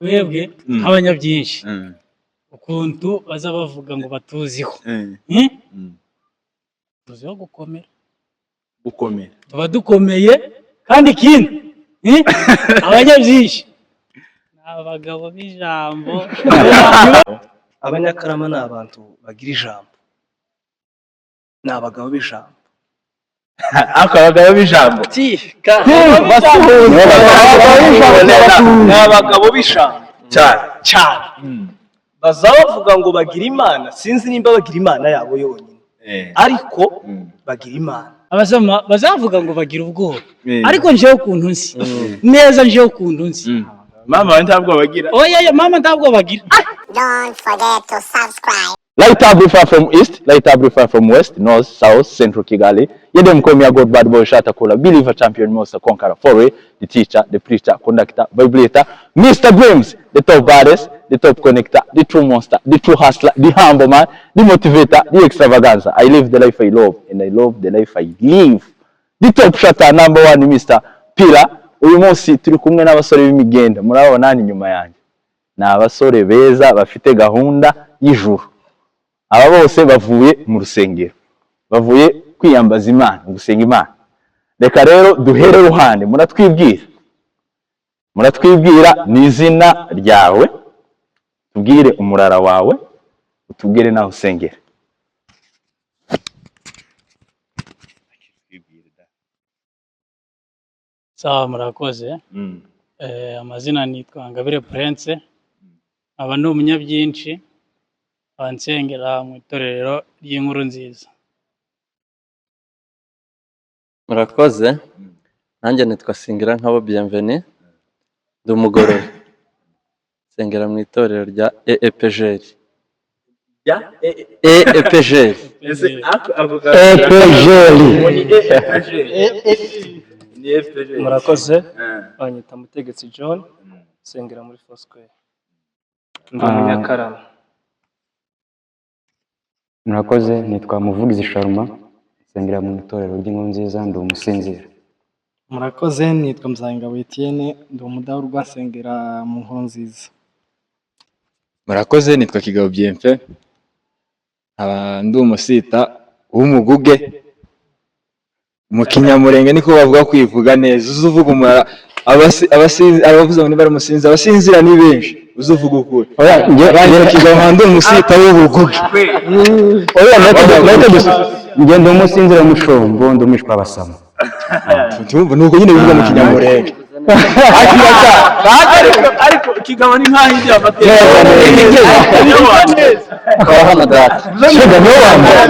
Twebwe nk'abanyabyinshi, ukuntu baza bavuga ngo batuziho, Eh? Tuziho gukomera. Gukomera. Tuba dukomeye. Kandi ikindi, eh? Abanyabyinshi ni abagabo b'ijambo. Abanyakarama ni abantu bagira ijambo, ni abagabo b'ijambo. Ariko abagabo b'ijambo Ni abagabo b'ijambo. Cyane. Cyane. Baza bavuga ngo bagira Imana, sinzi nimba bagira Imana yabo yonyine, ariko bagira Imana. Abasama bazavuga ngo bagira ubwoba, ariko njewe ukuntu nzi neza, njewe ukuntu nzi. Mama wawe ntabwo bagira? Oya ya mama ntabwo bagira. Don't forget to subscribe. Light up far from east, light up far from west, north, south, central Kigali. You them call me a God bad boy shatta cooler, believer, champion, monster, conqueror, foray, the teacher, the preacher, conductor, vibrator, Mr. Dreams, the top baddest, the top connector, the true monster, the true hustler, the humble man, the motivator, the extravaganza. I live the life I love, and I love the life I live. The top shatter, number one, Mr. Pillar. Uyu munsi turi kumwe n'abasore b'imigenda, murabona hano inyuma yanjye. Ni abasore beza bafite gahunda y'ijuru. Aba bose bavuye mu rusengero, bavuye kwiyambaza Imana, gusenga Imana. Reka rero duhere ruhande, muratwibwira n'izina ryawe, tubwire umurara wawe, utubwire n'aho usengera. Sawa, murakoze. Amazina nitwa Ngabire Prince, nkaba ndi umunyabyinshi, nkaba nsengera mu itorero ry'Inkuru Nziza. Murakoze. Nanjye nitwa Singira Nkabo Bienvenue, ndi umugorora, nsengera mu itorero rya EEPGR. Ya. EEPGR. Ese avuga EPGR. Ni EPGR, ni EPGR. Murakoze. Banyita Mutegetsi John, nsengera muri Foursquare, ndi umunyakarama. Murakoze, nitwa Muvugizi Sharuma, nsengera mu itorero ry'Inkuru Nziza, ndi umusinzira. Murakoze, nitwa Muzayingabo Etienne, ndi umudahurwa, nsengera mu Nkuru Nziza. Murakoze, nitwa Kigabo Bienfait, nkaba ndi umusita w'umuguge. Mu Kinyamurenge niko bavuga kwivuga neza. Uzi uvuga umara abavuze ngo niba ari umusinzi, abasinzira ni benshi, uzi uvuga ukuri. Oya, Banyita Kigabo, nkaba ndi umusita w'ubuguge. Oya, nahita gusa njye ndi umusinzira w'umushombo, ndi umwishwa w'abasama. Tumva nuko nyine bivuga mu Kinyamurenge. Ariko Kigabo ni nkaho igiye amateka. Akaba hano data. Shega niwe wa mbere.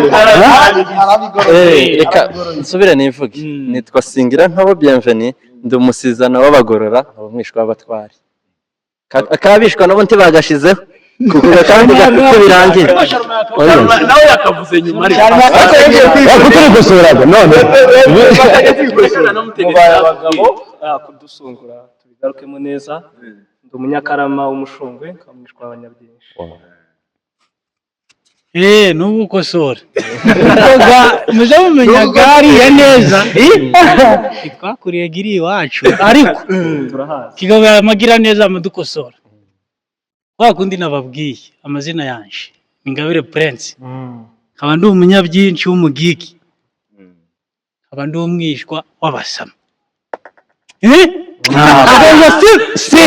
Reka nsubire nivuge. Nitwa Singira Nkabo Bienvenue, ndi umusizana w'abagorora, nkaba umwishwa w'abatwari. Akabishwa nabo ntibagashizeho kuko kandi ko birangiye. Oya. Nawe yakavuze nyuma, ariko Ariko turi gusurana none. Mubaye abagabo kudusungura, tubigarukemo neza. Ndi umunyakarama w'umushongwe, nkaba umwishwa w'abanyabyinshi. N'ubu ukosora muze mumenya gariya neza. Twakuriye giri iwacu, ariko Turahazi. Kigabo yamagira neza amadukosora. Kwa kundi nababwiye, amazina yanje ni Ngabire Prince, nkaba ndi umunyabyinshi w'umugigi, nkaba ndi umwishwa w'abasama. Eh? Akaza si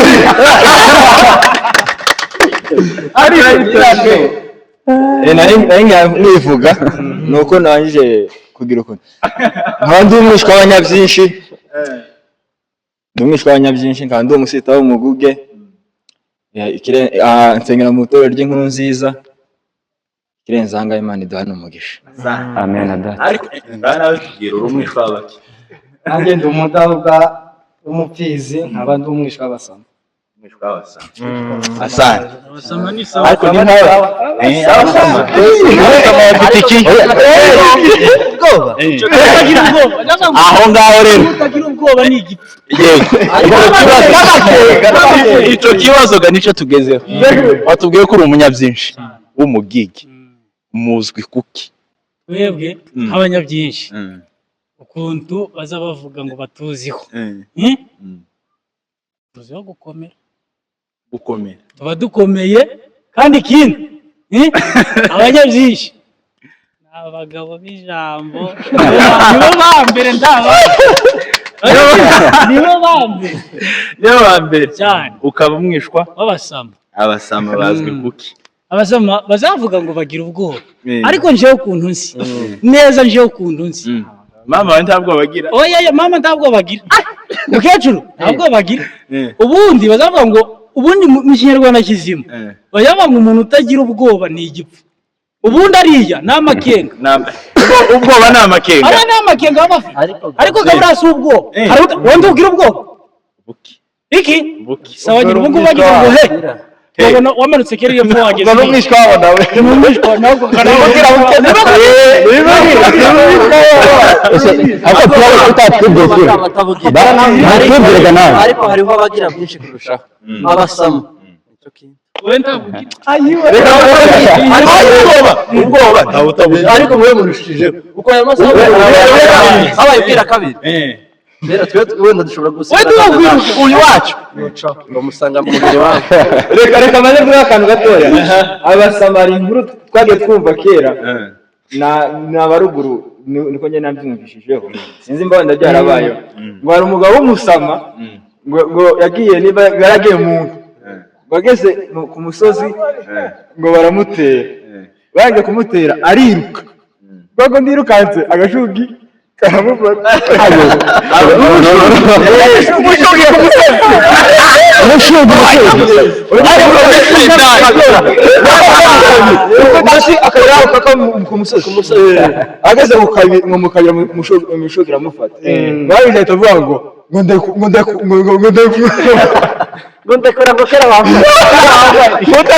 Nari nivuga nuko narangije kugira ukuntu nkaba ndi umwishwa w'abanyabyinshi, ndi umwishwa w'abanyabyinshi, nkaba ndi umusita w'umuguge. Nsengera mu itorero ry'Inkuru Nziza. Ikirenze aha ngaha, Imana iduhane umugisha. Amen data. Ariko ngaha nawe tubwira, uri umwishwa w'abaki? Nanjye ndi umudahurwa w'umupfizi, nkaba ndi umwishwa w'abasama. Umwishwa w'abasama. Asante. Abasama ni sawa. Ariko ni nkawe. Abasama bafite iki? Ubwoba. Utagira ubwoba. Aho ngaho rero. Utagira ubwoba ni igipfu. Yego. Icyo kibazo ga nicyo tugezeho. Watubwiye ko uri umunyabyinshi w'umugigi. Muzwi kuki? Twebwe nk'abanyabyinshi, ukuntu baza bavuga ngo batuziho, Eh? Tuziho gukomera. Gukomera. Tuba dukomeye kandi ikindi abanyabyinshi ni abagabo b'ijambo, nibo ba mbere, ndaba nibo ba mbere. Niyo wa mbere. Cyane. Ukaba umwishwa w'abasama. Abasama bazwi kuki? Abasama bazavuga ngo bagira ubwoba, ariko njewe ukuntu nzi neza, njewe ukuntu nzi. Mama wawe ntabwo bagira? Oya ya mama ntabwo bagira, mukecuru ntabwo bagira. Ubundi bazavuga ngo, ubundi mu Kinyarwanda kizima bazavuga ngo umuntu utagira ubwoba ni igipfu. Ubundi ariya ni amakenga. Ubwoba ni amakenga. Ariya ni amakenga baba bafite, ariko gabura si ubwoba. Hari wenda ugira ubwoba iki sawa nyine. Ubu ngubu bagira ngo he, wabona wamanutse kera iyo pfo wageze. Ubwo n'umwishwa wabo nawe. Ni umwishwa nawe. Ariko turabona utatwibwiye kera, ntatwibwiraga nawe. Ariko hariho abagira byinshi kurushaho abasama. Wowe ntabwo ugira. Ubwoba ntawe utabugira. Ariko mwe murushije kuko aya masaha habaye ubwira kabiri. Rero twe wenda dushobora gusiga. Wowe tuwubwira uyu wacu bamusanga mu mubiri wawe. Reka maze kuvuga akantu gatoya. Abasamari, inkuru twagiye twumva kera na abaruguru, niko njye nabyumvishijeho, sinzi mba wenda byarabayeho, ngo hari umugabo w'umusama ngo yagiye, niba yaragiye mu nka, ngo ageze ku musozi ngo baramutera, barangije kumutera ariruka, ngo ndirukanse agashugi karamufata. Umushugi ku musozi. Umushugi, umushugi. Hasi akayira kaka ku musozi, ageze ku kabi ngo mu kayira umushugi iramufata, barangije ahita avuga ngo ndaku ngo ndaku ngo ndaku ngo ndekora ngo kera bamfata.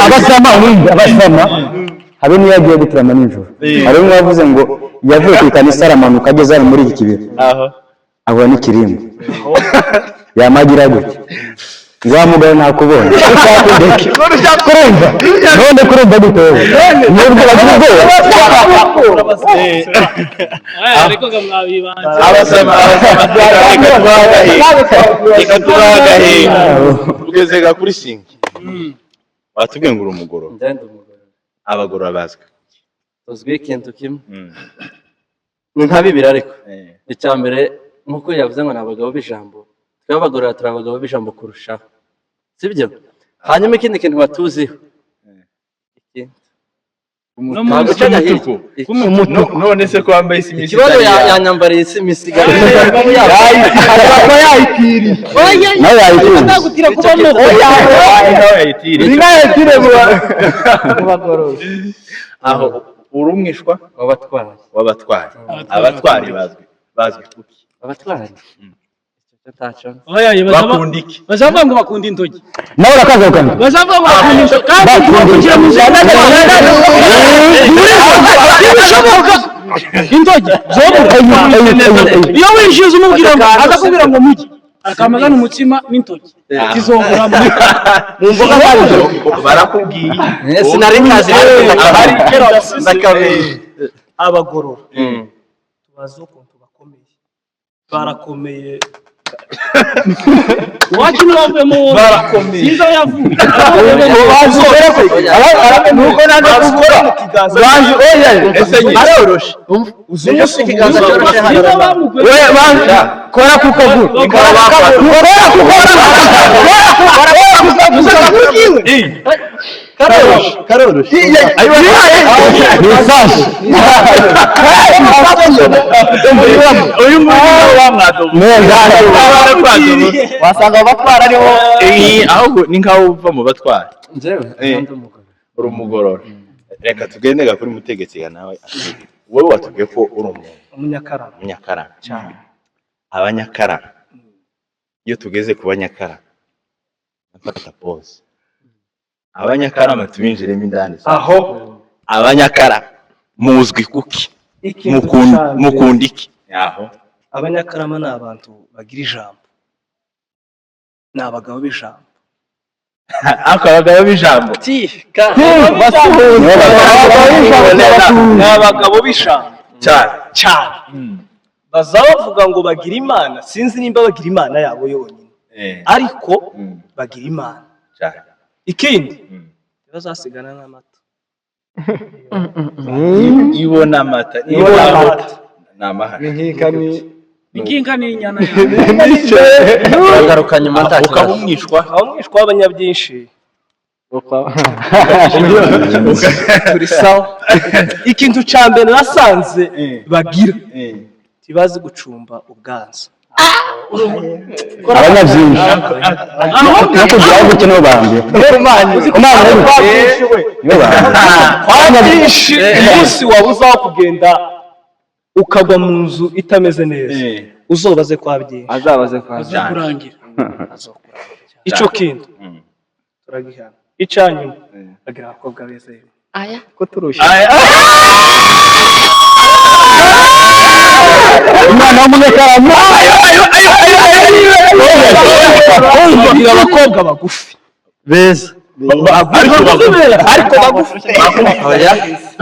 Abasama, ubundi abasama habe niyo agiye guturama nijoro. Hari umwe wavuze ngo yavuye ku ikanisa aramanuka, ageze hano muri iki kibira ahura n'ikirimba, yamagira gutya ngo wa mugabo ntakubonye, ushaka kurumva none kurumva gute wowe nubwo bagira ubwoba? Oya, ariko ga mwabibanze. Abasama, reka tubahe agahinda tugeze ga kuri singi. Watubwiye ngo uri umugorora. Ndenda umugore. Abagorora bazwi Tuzwi ikintu kimwe, ni nka bibiri, ariko icya mbere nk'uko yavuze ngo ni abagabo b'ijambo, twe abagorora turi abagabo b'ijambo kurushaho, sibyo? Hanyuma ikindi kintu batuziho, ikindi No munsi Ntabwo umutuku. None se ko wambaye isi ikibazo yanyambariye isi misigaro. Akaba yayitiriye. Oya. Nawe yayitunze. Nagutira kubamo. Nawe yayitiriye. Ni nayo yayitiriye mu bagorora. Aho uri umwishwa Wabatwara. W'abatwari. Abatwari bazwi kuki? Abatwara icyo ntacyo. Oya, Bakunda iki? bazavuga ngo bakunda intoki. Nawe urakaza ukanda. Bazavuga ngo bakunda intoki kandi Bakunda kugira mu ntibishoboka, intoki zobura. Iyo winjiye umubwira ngo akakubwira ngo mujye akamazana umutsima n'intoki zizonguramo. Mu mboga zabyo. Barakubwiye. Sinari nkazi. Ahari ndakabizi. Abagorora tubazi ukuntu bakomeye, barakomeye. Iwacu ntibavuyemo wowe. Barakomeye. Sinzi aho yavuye. Nuko nanze gukora banji, oya. Ese nyine. Aroroshe. Uzi ikiganza cyoroshye hano. Niba bamuguye. Oya, banji kora ku kaguru, kora ku kaguru, kora ku kaguru. Karoroshe, karoroshe. Ni isasu. Uyu nguyu wamwadomo. Neza. Wasanga abatwara ariho. Ahubwo ni nkaho uva mu batwara. Njyewe ndi umugore. Uri umugorora. Reka tugende ga kuri mutegetsi ga nawe atubwire. Wowe watubwiye ko uri umuntu Umunyakarama. Umunyakarama. Abanyakarama, iyo tugeze ku banyakarama nafata pause. Abanyakarama tubinjiremo indani. Aho. Abanyakarama muzwi kuki? Ikintu Mukunda ca mbere. Mukunda iki aho? Abanyakarama ni abantu bagira ijambo, ni abagabo b'ijambo. Ariko abagabo b'ijambo Ni abagabo b'ijambo. Cyane. Cyane. Baza bavuga ngo bagira imana, sinzi nimba bagira imana yabo yonyine. Ariko bagira Imana. Ikindi, ntibazasigana n'amata. Ibona amata. Ibona amata. Ni amahane. Ni nk'inka ni Inkinga n'inyana. Uragaruka nyuma nta Ukaba kibazo. umwishwa. Aho umwishwa w'abanyabyinshi turi sawa. Ikintu cya mbere nasanze bagira, ntibazi gucumba ubwanza. Abanyabyinshi no kugira aho guke nibo bambere. Imana nibo bambere. Kwa byinshi, umunsi wabuze aho kugenda ukagwa mu nzu itameze neza, uzobaze kwa byinshi. Azabaze kwa Kurangira. Ico kintu turagihana. Icanyuma, bagira abakobwa beza. Aya. Ko turushye. Imana w'umunyakarama. Bagira abakobwa bagufi. Beza. Ariko bagufi. Ariko bagufi. Oya.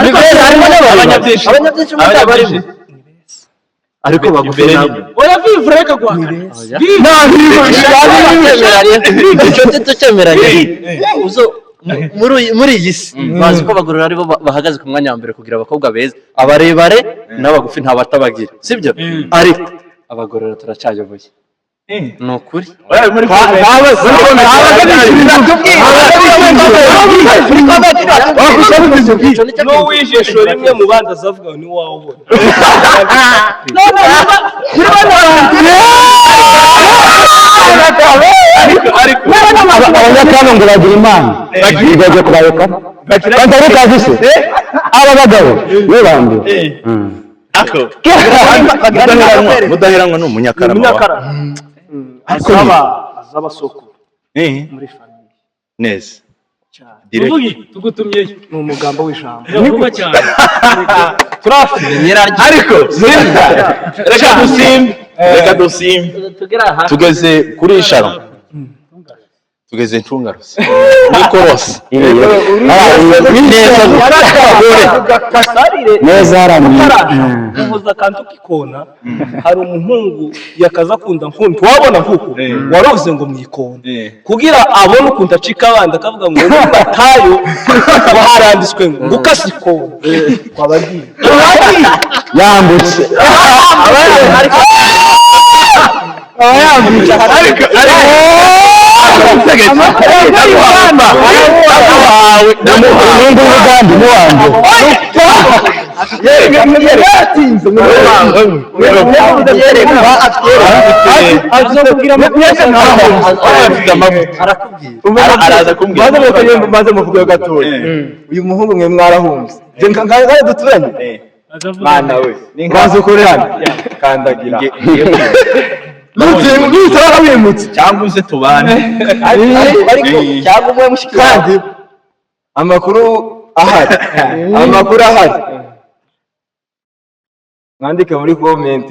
Ni beza, harimo n'abanyabyinshi. Abanyabyinshi muri abo barimo. Ariko bagufi ntabwo. Oya, vivure, reka guhakana. Icyo tucyemeranye. Uzo muri iyi si bazi ko abagorora aribo bahagaze ku mwanya wa mbere kugira abakobwa beza, abarebare n'abagufi nta batabagira, sibyo? Ariko abagorora turacyayoboye, ni ukuri. Muri N'uwijisho rimwe mu bandi azavuga ngo ni wowe ubona. Abanyakarama ngo bagira Imana, bajya kubareka batari kazi se. Aba bagabo nibo bambere. Ako Mudaheranwa ni umunyakarama wa Umunyakarama azaba azaba soko muri famille. Neza. Cyane. Direct. Uvuge tugutumyeyo. Ni umugambo w'ijambo. Vuba cyane. Ariko reka dusimbe, reka dusimbe. Tugeze kuri Sharo, tugeze Ncungarusi nikorosi neza. Kasarire. Neza haramye. Uvuze akantu k'ikona. Hari umuhungu yakaza akunda nkundi wabona nkuko waroze ngo mwikona kugira abone ukuntu acika abandi, akavuga ngo muri Matayo ngo haranditswe ngo ukase ikona kwaba agiye. Yambutse. Ariko Umuhungu w'Ubugande ni uwa mbere. Araza kumbwira. Maze muvuge, maze muvuge gatoya. Uyu muhungu mwe mwarahumbye. Je nka duturanye. Mana we. Nkaza ukore hano. Kandagira. Nutara wimutse. Cyangwa uze tubane. Ariko cyangwa umwe mushiki. Kandi amakuru ahari. Amakuru ahari. Mwandike muri comment.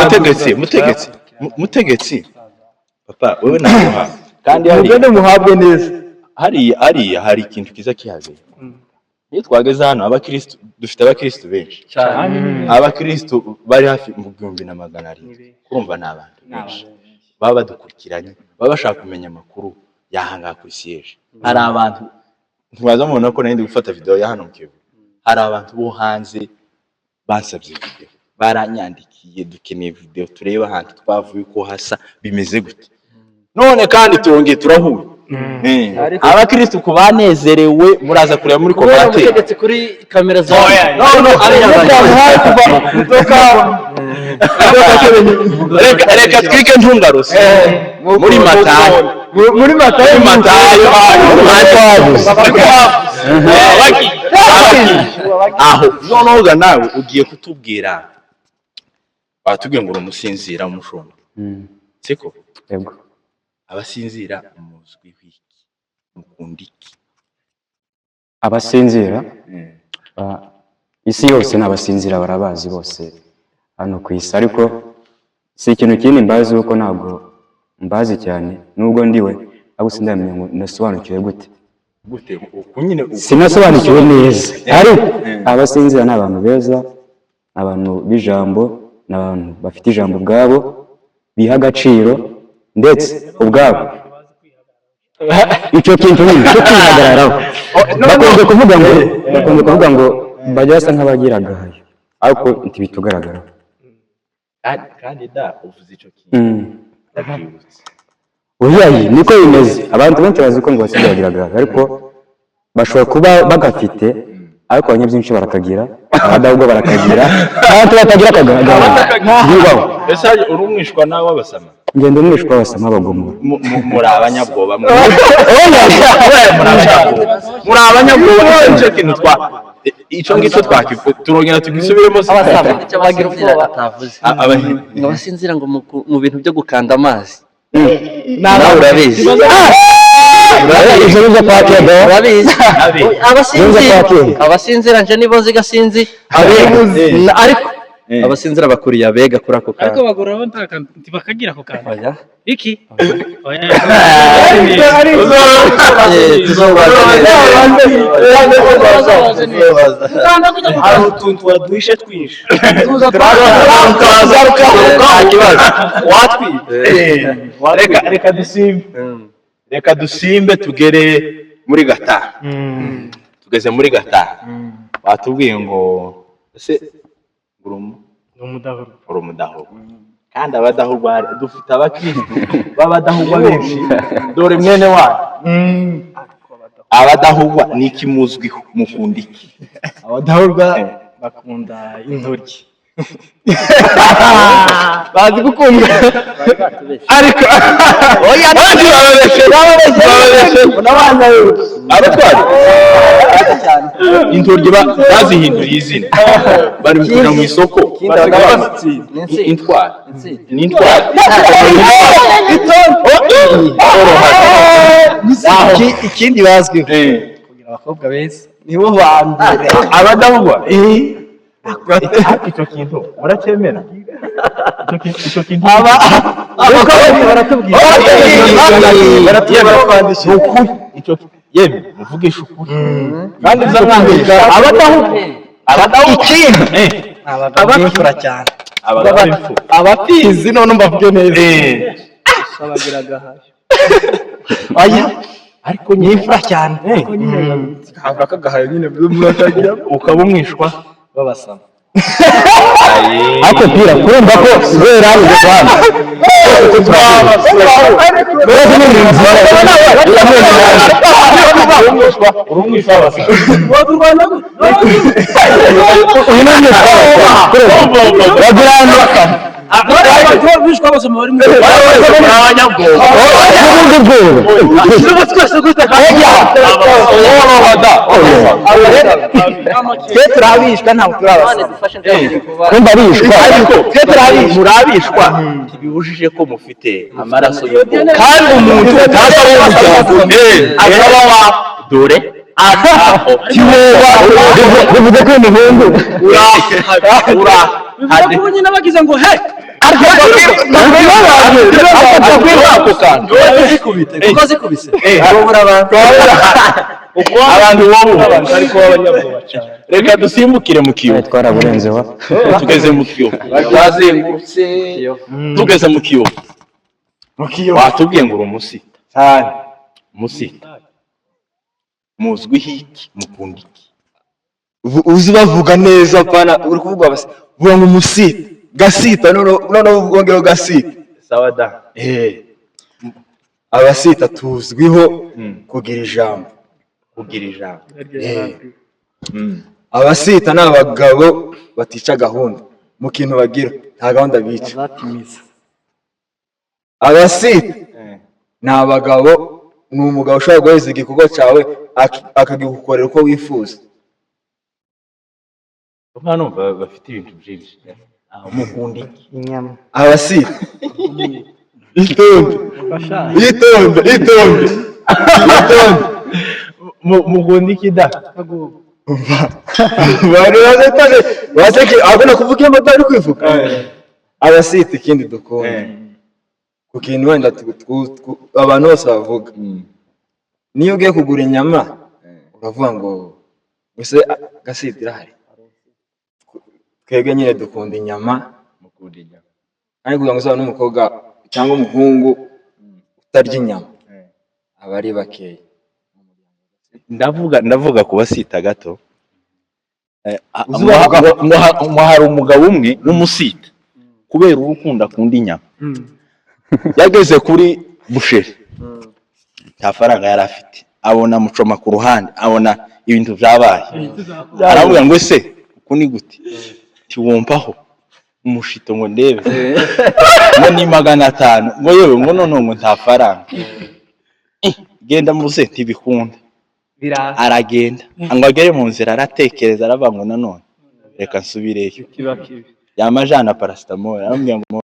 Mutegetsi, mutegetsi, mutegetsi, papa wewe naguha kandi hari Mugende muhabwe neza. Hariya hari ikintu kiza kihabera. Iyo twageze hano, abakristu, dufite abakristu benshi, abakristu bari hafi mu 1700. Urumva ni abantu benshi baba badukurikiranye, baba bashaka kumenya amakuru y'ahangaha kuri siège. Hari abantu ntibaza mubona ko nari ndi gufata video ya hano mu Kivu. Hari abantu bo hanze bansabye video, baranyandikiye: "Dukeneye video turebe ahantu twavuye uko hasa, bimeze gute?" None kandi turongeye turahuye. Abakristu ku banezerewe, muraza kureba muri Kubera commentaire. umutegetsi kuri kamera zawe. No, no, reka twike Ntungarusi muri Matayo. Muri Matayo. Muri Matayo. Aho noneho ga nawe ugiye kutubwira, batubwiye ngo uri umusinzira w'umushumba, siko? Yego. Abasinzira muzwiho iki? Mukunda iki? Abasinzira, isi yose ni abasinzira, barabazi bose hano ku isi. Ariko si ikintu kinini mbazi, kuko ntabwo mbazi cyane nubwo ndiwe, ahubwo sindamenya ngo nasobanukiwe gute. Gute uku nyine uku? Sinasobanukiwe neza, ariko abasinzira ni abantu beza, ni abantu b'ijambo, ni abantu bafite ijambo ubwabo, biha agaciro. Ndetse ubwabo icyo kintu nyine cyo kwihagararaho, bakunze kuvuga ngo bajya basa nk'abagira agahayo, ariko ntibitugaragaraho. Kandi da uvuze icyo kintu, ndabyibutse. Oya, niko bimeze. Abantu benshi bazi ko ngo basigaye bagira agahayo, ariko bashobora kuba bagafite, ariko abanyabyinshi barakagira, abadahubwo barakagira, abantu batagira akagahayo bibaho. Ese uri umwishwa nawe w'abasama? Ngenda umwishwa w'abasama bagomora. Muri abanyabwoba mwe. Muri abanyabwoba, muri abanyabwoba. Icyo kintu twa icyo ngicyo twakivuga, turongera tugisubiremo se? Icyo abasinzira atavuze, ngo abasinzira ngo mu bintu byo gukanda amazi, nawe urabizi. Ibyo ni byo kwa kera. Urabizi. Abasinzira, abasinzira nje nibo nzi gasinzi abega. Ariko abasinzira bakuriye abega kuri ako Ariko kantu. Abagorora bo nta kantu ntibakagira ako kantu. Oya. Iki? Oya. Tuzobaza neza. Hari utuntu waduhishe twinshi. Nta kibazo. Watwiba. Reka dusimbe, reka dusimbe tugere muri gatanu. Tugeze muri gatanu, batubwiye ngo ese uri Ni umudahurwa. Uri umudahurwa, kandi abadahurwa dufite abakristu b'abadahurwa benshi. Dore mwene wanyu. Abadahurwa ni iki muzwiho? Mukunda iki? Abadahurwa bakunda intoryi, bazi gukunda. Ariko oya, abandi bababeshe, bababeshe abatwari intoryi bazihinduye izina, bari kujya mu isoko. Intwari ni intwari. Ikindi bazwiho kugira abakobwa beza, nibo ba mbere. Abadahugwa, ariko icyo kintu muracyemera? Icyo kintu Abakobwa baratubwira, baratubwira. Ni ukuri icyo, yemwe muvugishe ukuri kandi uzamwandika. Abadahugwa, abadahugwa. Ikindi, abagabo b'imfura cyane. Abagabo b'imfura. Abafizi none mbavuge neza. Bagira agahayo. Oya, ariko ni imfura cyane. Ntabwo akagahayo nyine murakagira. Ukaba umwishwa babasama. Ariko pira kurumva ko guhera hano ugeze hano twese ni ibintu. Uri umwishwa w'abasama. Uyu ni umwishwa bagira hano. Bishwe abasoma bari muri Abanyabwoba. N'ubundi bwoba. Twe turabishwa, ntabwo turabasama. Kumva bishwa. Ariko twe turabishwa, murabishwa, ntibibujije ko mufite amaraso y'ubwoko, kandi umuntu utaza w'umuryango akaba wa dore aho. Kiwoba bivuze ko uyu muhungu Bivuga ko ubu nyine bagize ngo he. Ako kantu. Kuko zikubise. Abantu wowe Ariko b'abanyabwoba cyane. Reka dusimbukire mu kiyovu. Twaraburenzeho. Tugeze mu kiyovu, twazengurutse, tugeze mu kiyovu. Watubwiye ngo uri umusita. Cyane. Umusita muzwiho iki? Mukunda iki? Uzi bavuga neza, pana uri kuvuga basi vuga ngo umusita gasita, noneho wongeraho gasita. Sawa da. Abasita tuzwiho kugira ijambo. Kugira ijambo. Abasita ni abagabo batica gahunda mu kintu bagira, nta gahunda bica. Bazatimiza. Abasita ni abagabo, ni umugabo ushobora guheza igikorwa cyawe akagigukorera uko wifuza. Hano bafite ibintu byinshi. Mukunda iki? Inyama. Abasita, itonde, itonde, itonde, itonde. Mukunda iki da? Bari bazatane baseke abona kuvuga iyo mata ari kwivuga. Abasita, ikindi dukunda ku kintu wenda abantu bose bavuga, niyo ugiye kugura inyama uravuga ngo ese gasita irahari? Twebwe nyine dukunda inyama. Mukunda inyama. Ariko kugira ngo uzabone umukobwa cyangwa umuhungu Utarya inyama aba ari bakeya. Ndavuga ku basita gato. Uzi bavuga- Ngo hari umugabo umwe w'umusita kubera urukundo akunda inyama, yageze kuri boucherie, nta faranga yari afite, abona mucoma ku ruhande, abona ibintu byabaye, aravuga ngo ese uku ni gute, tiwumpaho umushito ngo ndebe, ngo ni 500, ngo yewe ngo none ngo nta faranga. Genda muze ntibikunda. Aragenda ngo agere mu nzira aratekereza, aravuga ngo nanone reka nsubireyo, yamajana paracetamol, aramubwira ngo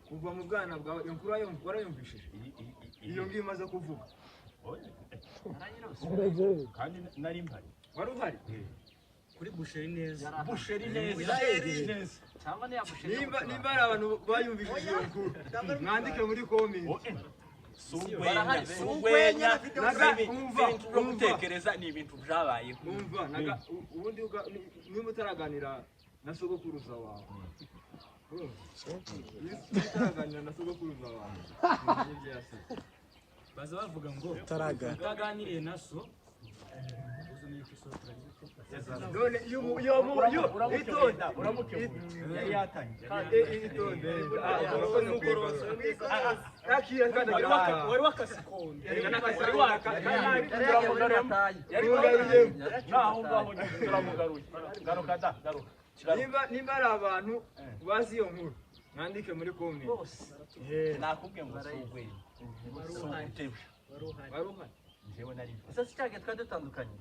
Kuva mu bwana bwawe iyo nkuru warayumvishije, iyo ngiyo imaze kuvuga kandi nari mpari. Wari uhari kuri boucherie neza. Boucherie neza. Nimba hari abantu bayumvishije iyo nkuru, mwandike muri comment. Sugwenya ibintu byo gutekereza ni ibintu byabayeho. Umva, ubundi niba utaraganira na sogokuruza wawe, utaraganira na sogokuruza wawe, baza bavuga ngo utaganiriye na so. None iyo itonde itonde wari wakasikonde nimba ari abantu bazi iyo nkuru, mwandike muri comment. Nakubwiye ngo sugwenya sugutebya wari uhari. Njyewe nari Ese si cyagihe twari dutandukanye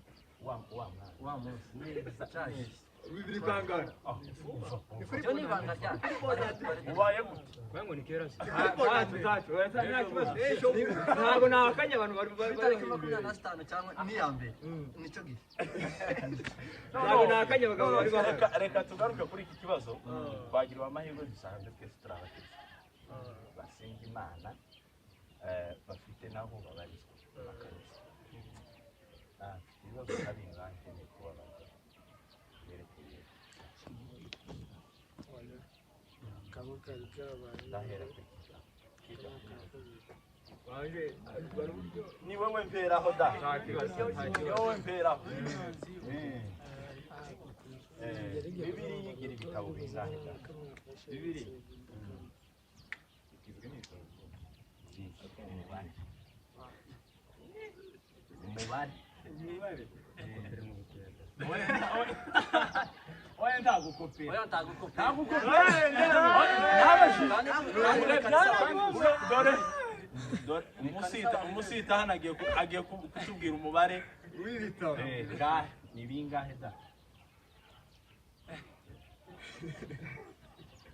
wa mwana wa munsi cyagihe Bibiri kangahe? Ibyo ni ibanga ryacu. Ubaye gute? Ntabwo nahakanye abantu bari Kuri tariki 25 cyangwa n'iya mbere nicyo gihe. Ntabwo nahakanye abagabo bari bahari. Reka tugaruke kuri iki kibazo. Twagiriwe amahirwe dusanzwe twese turi abakristo basenga Imana, bafite n'aho babarizwa makanisa. Mfite ibibazo nka nkeneye kubabaza byerekeye. Ndahera kuri ni wowe mperaho da, ni wowe mperaho. Bibiliya igira ibitabo bingahe da? Bibiliya igizwe n'ibitabo byinshi. Umubare oya ntagukopera. Oya ntagukopera. Dore umusita hano agiye kutubwira umubare w'ibitabo. Ni bingahe da?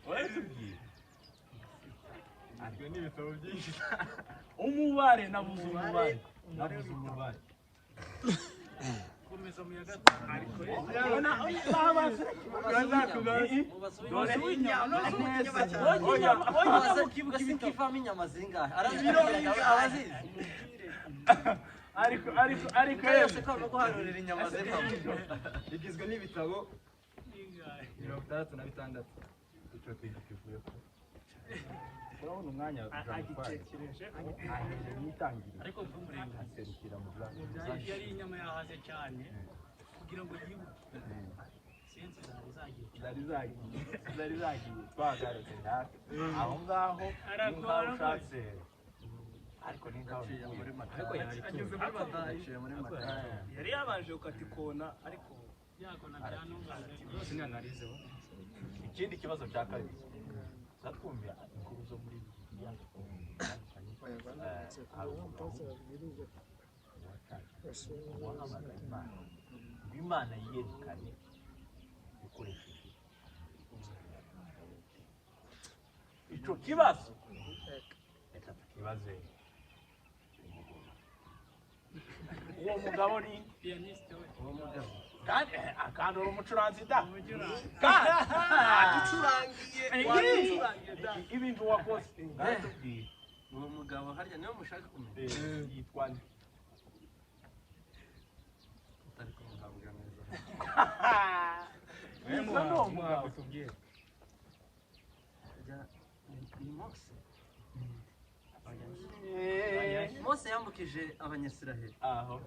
Oya tubwire. Ni ibitabo byinshi. Umubare nabuze umubare. Nabuze umubare. Komeza muyaga. Kivamo inyama zingahe? Arazizi. Ariko yose ko guharurira inyama zivamo. Igizwe n'ibitabo 66. Icyo kivuye ko urabona umwanya agitekereje aheje nitangirira ariko mvumburenga aserukira mu blanc. Yari inyama yahaze cyane kugira ngo yibuke sense zari zagiye. Zari zagiye twagarutse natwe aho ngaho ni nkaho ushatse, ariko ni nkaho muri mata. Yari yabanje gukata ikona ariko yakona byanungana byose ni analizeho. Ikindi kibazo cya kabiri, zatwumvira inkuru zo muri Bibiliya. Wahamagaye Imana ngo Imana yiyerekane ikoresheje icyo kibazo. Reka tukibaze uwo mugabo ni pianiste we. Uwo mugabo Kandi akandura umucuranzi da. Kandi aducurangiye waducurangiye da. Ibintu wakoze. Ngatubwiye. Uwo mugabo harya niwe mushaka kumenya. Yitwa nde? Utari kumuhabwa neza. Ni umugabo tubwire. Ni Mose. Mose yambukije Abanyisiraheli. Aho.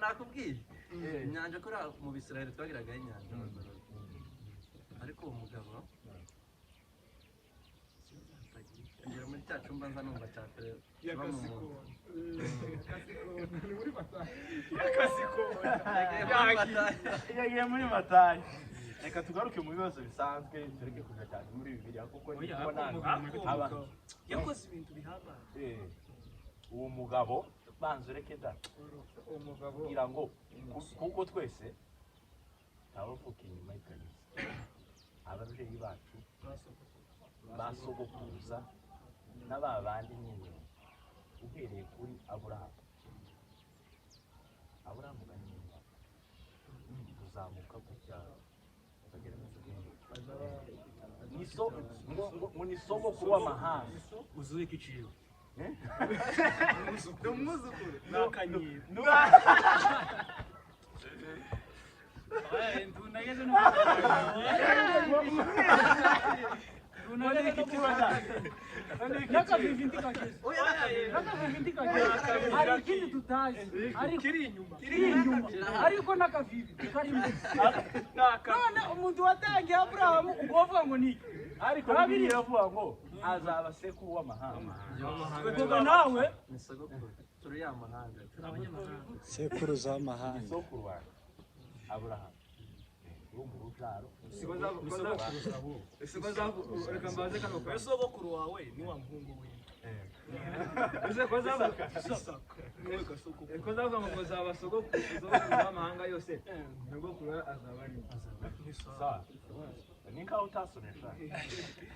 Nakubwiye inyanja kuri mu Bisiraheli twagiraga inyanja, ariko uwo mugabo ngira muri cya cyumba nza numva cya kure yagiye muri Matayo. Reka tugaruke mu bibazo bisanzwe, tureke kuja cyane muri Bibiliya kuko abantu yakoze ibintu bihambaye. Uwo mugabo banza ureke da kugira ngo kuko twese ntabavuka inyuma y'ikanisa, ababyeyi bacu basogokuruza n'aba bandi nyine uhereye kuri Aburahamu. Aburahamu ganyuma kuzamuka gutya ukagera mu ngo ni sogokuru w'amahanga uzuye ikiciro. Ni umwuzukuru n'akanyira. Hari ikindi tutazi kiri inyuma ariko n'akavivi karimo. None umuntu watangiye Aburahamu ubwo bavuga ngo ni iki? Ariko Bibiliya iravuga ngo azaba sekuru w'amahanga. Ubwo nawe ni sogokuru, turi ya mahanga. Sekuruza w'amahanga. Sokuru wawe Aburahamu urumva urubyaro. Sogokuru wawe ni wa muhungu we. Ko zavuga ngo zaba sogokuru w'amahanga yose, nyogokuru azaba ari Sawa. Ni nkaho utasomesha,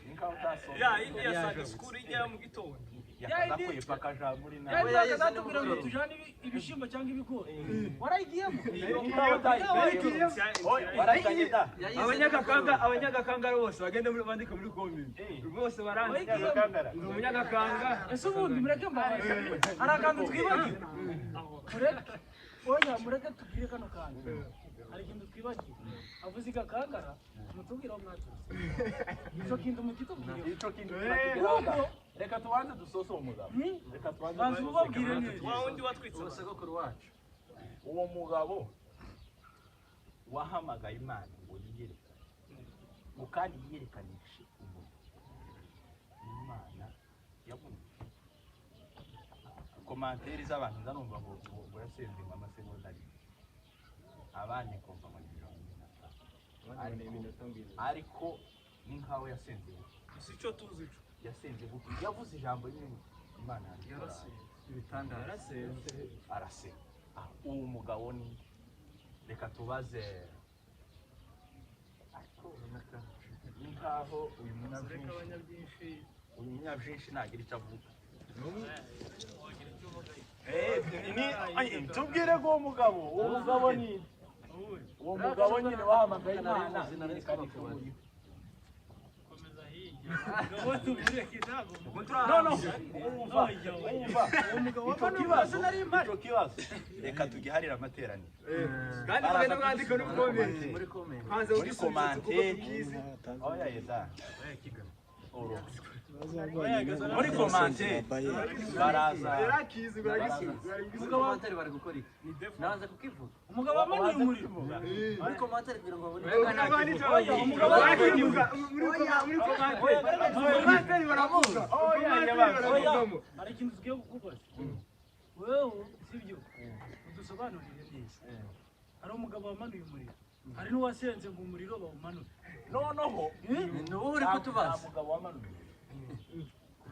ni nkaho utasomye. Ya indi ya Sunday school ijya mu gitondo. Yakaza kwepa akaja muri nawe. Yari bakazatubwira ngo tujane ibishyimbo cyangwa ibigori, warayigiyemo. Warayigiyemo da. Abanyagakanga, abanyagakanga bose bagende muri bandike muri comment bose baranzi ndi umunyagakanga. Ese ubundi mureke mbabaze, hari akantu twibagiwe. Mureke, oya, mureke tubwire kano kantu. Hari ikintu twibagiwe, avuze igakangara, mutubwire aho mwaturutse. Icyo kintu mukitubwire. Ico kintu turakigeraho. Reka tubanze dusose uwo mugabo. Reka tubanze Banza dusose. ubabwire neza. Wa wundi watwitse Uwo sogokuru wacu. Uwo mugabo wahamagaye Imana ngo yiyerekane, ngo kandi yiyerekanishe umuriro, Imana yamwumvise. Commentaires z'abantu nzanumva ngo ngo yasenze ngo amasegonda 2, abandi kumva ngo ni 45, ariko ni nkaho yasenze buke. Si cyo tuzi ico. Yasenze buke, yavuze ijambo rimwe, Imana yarikora. Ibitangaza. Arasenga. Uwo mugabo ni, reka tubaze, ariko ni nkaho uyu munyabyinshi ntagira icyo avuga. Tubwire ko uwo mugabo ni uwo mugabo nyine wahamagaye Imana yerekana umuriro. No, umva, umva, icyo kibazo reka tugiharire amateraniro. Kandi mugende mwandike muri comment. Muri comment. Hanze muri commentaire, oya yeza, muri commentaire baraza. Yarakizi baragisubiza. Muri commentaire bari gukora iki? Nabanza kukivuga. Umugabo wamanuye umuriro. Muri commentaire kugira ngo babone. Muri baravuga. Oya, hari ikintu tugiye kukubaza wewe, sibyo? Udusobanurire neza. Hari umugabo wamanuye umuriro, hari n'uwasenze ngo umuriro bawumanure. Noneho Ni wowe uri kutubaza. Nta mugabo wamanuye,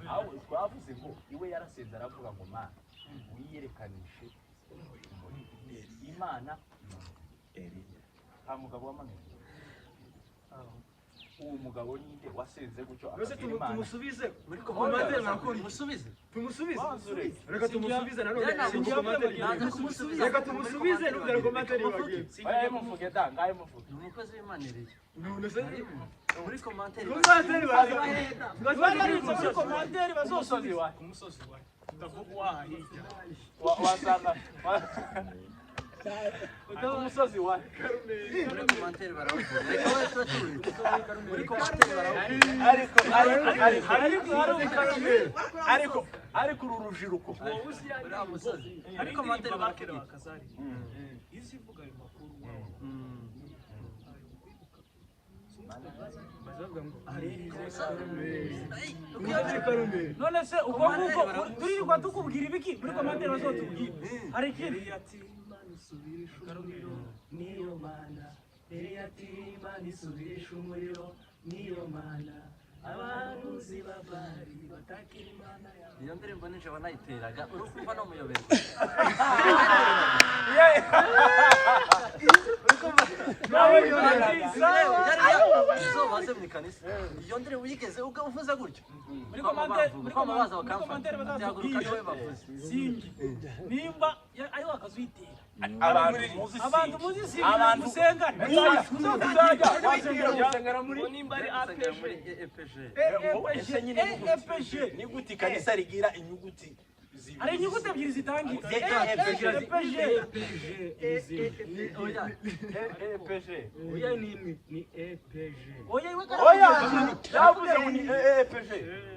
aho twavuze ngo iwe yarasenze aravuga ngo: "Mana, wiyerekanishe umuriro." Imana Eliya. Nta mugabo wamanutse. Uwo mugabo ninde wasenze gutyo akabwira Imana? Tumusubize muri commentaire, mwakora Tumusubize. Tumusubize. Banzure. Reka tumusubize nanone. Nanze. Reka tumusubize nubwira commentaire bagiye. Oya, muvuge da, ngahe muvuge. Ni umukozi w'Imana Eliya. None se Muri commentaire. Commentaire baza. Bagarutse muri commentaire. Umusozi Bazosubiza. wa Ku musozi wa ndavuga waha hirya. Wasanga umusozi wa Muri commentaire barawuvuga. Reka wowe tuba turi. Muri commentaire barawuvuga. Ariko ariko ariko Ariko hari ariko uru rubyiruko Uriya musozi. Muri Muri commentaire commentaire barakubwira. Bakazari izi ivuga ayo makuru. Bazavuga ngo None se ubwo ngubwo turirirwa tukubwira ibiki? Muri commentaire bazotubwira. Hari ikindi? Ati Imana isubirisha umuriro niyo Mana. Eliya ati Imana isubirisha umuriro niyo Mana. Abahanuzi babari batakira Imana yawe. Iyo ndirimbo nijoro nayiteraga uri kumva no muyoberwa. Izuba mu ikanisa. Iyo ndirimbo uyigeze ubwo uvuze gutyo. Muri commentaire, muri Kwama baza muri bakamfata. commentaire Ati haguruka bazatubwira. niwe bavuze. Singi nimba ariho akazuyitera. Abantu muzi. Abantu muzi singi. Abantu- musengane. Uzajya wasengera, usengera muri Nimba ari APG. EPG. Ese nyine ni gute? EPG. Ni gute ikanisa rigira inyuguti zibiri? Hari inyuguti ebyiri zitangira. EPG. EPG. Oya. EPG. Oya, ni imwe, ni EPG. Oya, iwe. Oya, yavuze ngo ni EPG.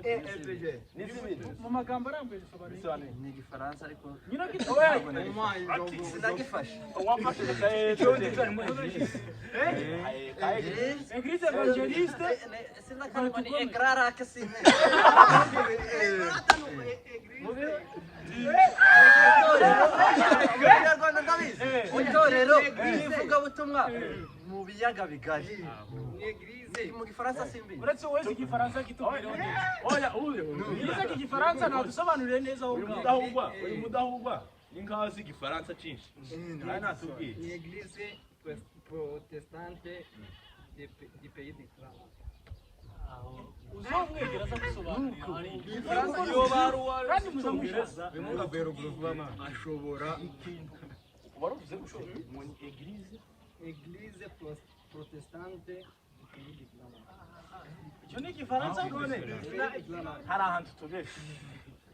EPG. Ni zibiri. Mu magambo arambuye bisobanuye. Bisobanuye. Ni igifaransa ariko Nyina kitu. sinagifashe. Wafashe gusa EPG. Église évangéliste. Sinakarimo ni egrarake sine. Abanyarwanda ndabizi. Itorero ry'ivugabutumwa mu biyaga bigari. Mu gifaransa simbizi. Uretse wowe igifaransa kitubwira neza. Oya, uyu Nize igifaransa ntadusobanurire neza wowe uyu ubwawe. mudahugwa, uyu mudahugwa ni nkaho azi igifaransa cyinshi. Nawe natubwiye. Ni église protestante du pays de Grand. Uzomwegera aza gusobanurira. Iyo baruwa Kandi muzamushaka. Ashobora Waruvuze gutyo ngo ni église Église protestante du pays de Grand. Icyo ni igifaransa none. Hari ahantu tubeshe,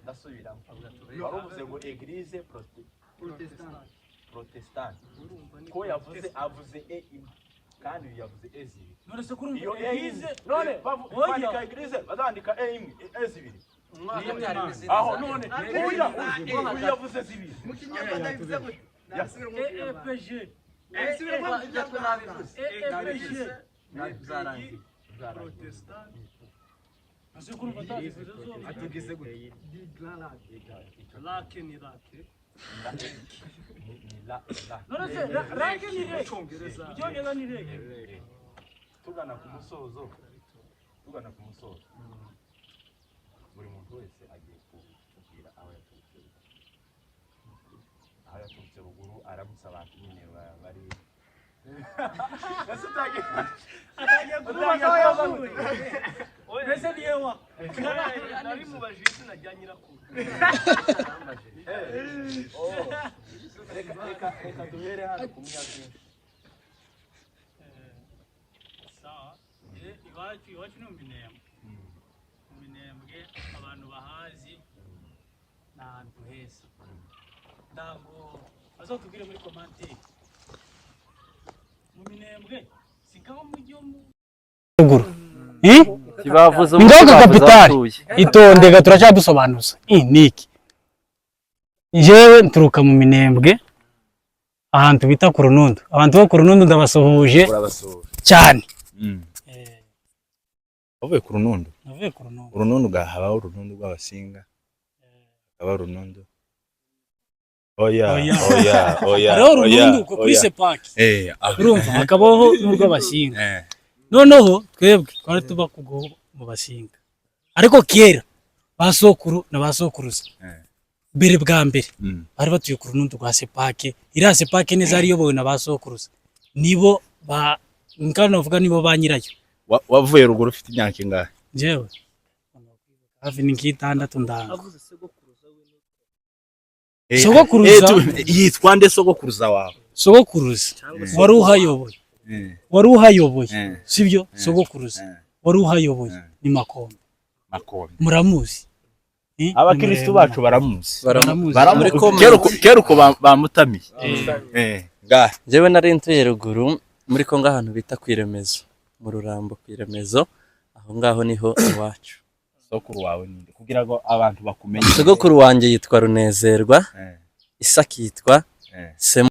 ndasubiramo. Waruvuze ngo église Protestante. Protestante. Ko yavuze, avuze e imwe kandi uyu yavuze e zibiri. None se kurumva Iyo e église imwe none Oya. bandika église, bazandika e imwe, e zibiri. Umwaka byari n'izindi Aho za- none uya uyu yavuze zibiri. Mu kinyarwanda bivuze gute? Nabisubiramo mu kinyarwanda. EPG. Nabisubiramo mu Ibyo twe kinyarwanda. nabivuze. EPG. Byarangiye. Protestant. Ese kurumva atazivuze zombi. Atubwize gute? Du Grand Lac. Lake ni lake. Ni la la. None se ranke ni rege. Icyongereza. Mu cyongereza ni rege. Tugana ku musozo, tugana ku musozo, buri muntu wese agiye kutubwira aho yaturutse ruguru, aho yaturutse ruguru, aramutse abantu nyine bari ese utagiye Atangiye kubaza aho yavuye. Mbese ni yewa. Nari mubajije izina rya nyirakuru. Oh. Reka reka reka duhere hano ku munyabyinshi. Sawa. Iwacu ni mu Minembwe. Mu Minembwe abantu bahazi ni ahantu heza. Ntabwo bazatubwire muri commentaire. Mu Minembwe si ngaho mujyi wo mu Ruguru. Ntibavuze. Ngaho kapitali. Itonde ga, turacyadusobanuza. Niki? Jewe nturuka mu Minembwe ahantu bita ku Runundu. Abantu bo ku Runundu ndabasuhuje Urabasuhuje. cyane. Wavuye ku Runundu? Navuye ku Runundu. Urunundu ga, habaho urunundu rw'abasinga, hakaba urunundu, oya. Oya. Oya, oya. Hariho Oya. urunundu kuri Oya. sepaki. Aho. Urumva hakabaho n'urw'abasinga. Noneho twebwe twari tuba kugo mu basinga, ariko kera ba sokuru na ba sokuruza. Mbere bwa mbere bari batuye ku Runundu rwa Sepake. Iriya Sepake neza yari iyobowe na ba sokuruza, nibo ba nkano navuga, nibo ba nyirayo. Wavuye ruguru ufite imyaka ingahe? Njyewe hafi ni nk'itandatu ndanga. Sogokuruza. Yitwa nde sogokuruza wawe? Sogokuruza wari uhayoboye, wari uhayoboye, sibyo? Sogokuruza wari uhayoboye ni Makombe. Makombe. Muramuzi? Abakristu bacu baramuzi. Baramuzi. Baramuzi. Kera uko bamutamiye. Ngahe? Njyewe nari ntuye ruguru muri Kongo, ahantu bita ku Iremezo, mu Rurambo ku Iremezo, aho ngaho niho iwacu. Sokuru wawe ninde, kugira ngo abantu bakumenye? Sogokuru wanjye yitwa Runezerwa, Isaki yitwa Semu.